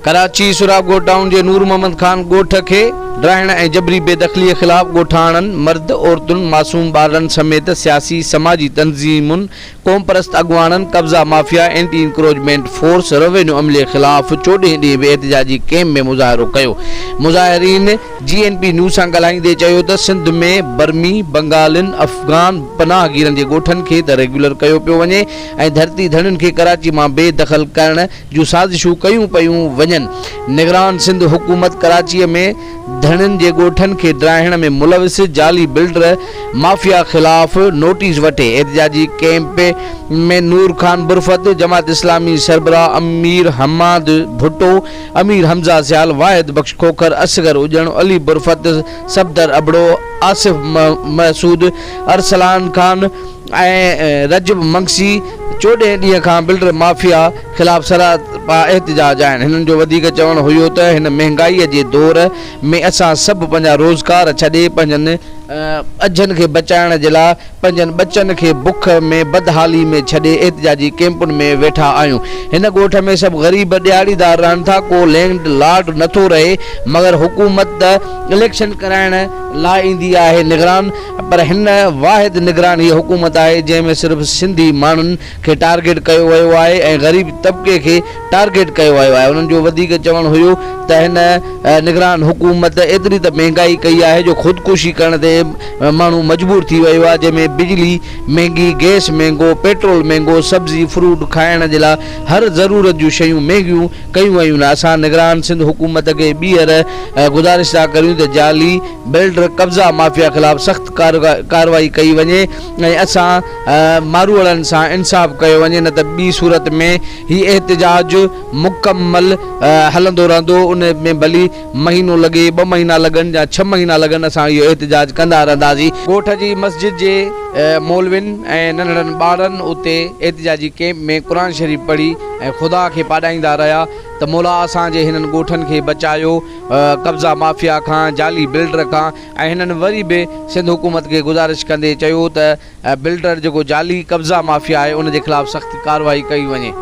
ڪراچي، سهراب ڳوٺ ٽائون جي نور محمد خان ڳوٺ کي ڊاهڻ ۽ جبري بي دخلي خلاف ڳوٺاڻن، مرد، عورتن، معصوم ٻارڙن سميت سياسي، سماجي تنظيمن، قومپرست اڳواڻن، قبضا mafia, anti encroachment force, revenue عملي خلاف چوڏهين ڏينهن به احتجاجي ڪئمپ ۾ مظاهرو ڪيو. مظاهرين جي اين پي نيوز سان ڳالهائيندي چيو ته سنڌ ۾ برمي، بنگالين، افغان پناهگيرن جي ڳوٺن کي ته ريگيولر ڪيو پيو وڃي ۽ ڌرتي ڌڻين کي ڪراچي مان بي دخل ڪرڻ جون سازشون ڪيون پيون وڃن. نگران سنڌ حڪومت ڪراچيء ۾ ڌڻين جي ڳوٺن کي ڊاهڻ ۾ ملوث جعلي بلڊر مافيا خلاف نوٽيس وٺي. احتجاجي ڪئمپ ۾ نور خان برفت، جماعت اسلامي سربراهه امير حماد ڀٽو، امير حمزه سيال، واحد بخش کوکر، اصغر اڄڻ، علي برفت، صفدر ابڙو، آصف محسود، ارسلان خان ۽ رجب منگسي چوڏهين ڏينهن کان بلڊر مافيا خلاف سراپا احتجاج آهن. هنن جو وڌيڪ چوڻ هيو ته هن مهنگائي جي دور ۾ اسان سڀ پنهنجا روزگار ڇڏي پنهنجن اجهن کي بچائڻ جي لاء پنهنجن ٻچن کي بک ۾ بدحالي ۾ ڇڏي احتجاجي ڪئمپن ۾ ويٺا آهيون. هن ڳوٺ ۾ سڀ غريب ڏهاڙيدار رهن ٿا ڪو لينڊ لارڊ نٿو رهي مگر حڪومت ته اليڪشن ڪرائڻ لاء ايندي آهي نگران پر هن واحد نگران هيء حڪومت آهي جنهن ۾ صرف سنڌي ماڻهن کي ٽارگيٽ ڪيو ويو آهي ۽ غريب طبقي کي ٽارگيٽ ڪيو ويو آهي انهن جو وڌيڪ چوڻ هيو ته هن نگران حڪومت ايتري ته مهنگائي ڪئي آهي جو خودڪشي ڪرڻ تي ماڻهو مجبور ٿي ويو آهي جنهن ۾ بجلي مهنگي گئس مهنگو پيٽرول مهنگو سبزي فروٽ کائڻ جي لاء هر ضرورت جون شيون مهنگيون ڪيون ويون اسان نگران سنڌ حڪومت کي ٻيهر گذارش ٿا ڪريون ته جعلي بلڊر قبضا مافيا خلاف سخت ڪارروائي ڪئي وڃي ۽ اسان ماروئڙن سان انصاف ڪيو وڃي نه ته ٻي صورت ۾ هي احتجاج مڪمل هلندو رهندو ان ۾ ڀلي مهينو لڳي ٻه مهينا لڳن يا ڇهه مهينا لڳن اسان اهو احتجاج ڪندا رهنداسين. ڳوٺ جي مسجد جي مولوين ۽ ننڍڙن ٻارن اتي احتجاجي ڪئمپ ۾ قرآن شريف پڙهي ۽ خدا کي پاڏائيندا رهيا ته مولا اسان جي هنن ڳوٺن کي بچايو قبضا مافيا کان، جعلي بلڊر کان ۽ هنن وري به سنڌ حڪومت کي گذارش ڪندي چيو ته بلڊر جيڪو جعلي قبضا مافيا آهي ان جي خلاف سخت ڪارروائي ڪئي وڃي.